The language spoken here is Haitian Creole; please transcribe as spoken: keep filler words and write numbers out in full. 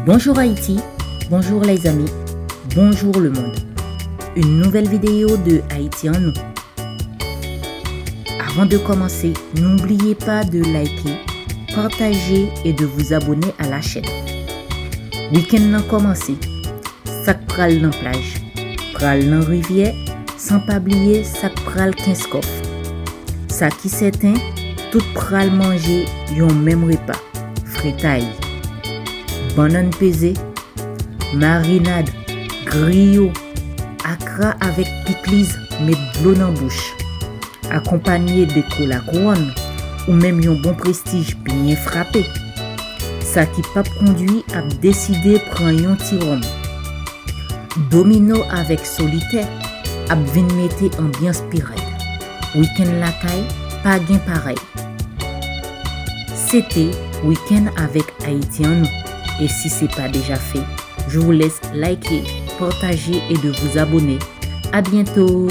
Bonjour Haïti, bonjour les amis, bonjour le monde. Une nouvelle vidéo de Haïti en nous. Avant de commencer, n'oubliez pas de liker, partager et de vous abonner à la chaîne. Wikenn nan kòmanse. Sa k pral nan plaj, pral nan rivyè, san pa bliye sa k pral kenskòf. Sa ki sèten, tout pral manje yon menm repa, fritay, bannann peze, marinad, griyo, akra avèk pikliz met dlo nan bouch, akonpanye de kola kouwòn ou menm yon bon prestij byen frape. Sa ki p ap kondwi ap deside pran yon ti wòm. Domino avèk solitè ap vin mete anbyans pi rèd. Wikenn lakay pa gen parèy. Se te Wikenn avèk Ayiti an nou. E si se pa deja fè, je vous laisse liker, partager et de vous abonner. À bientôt!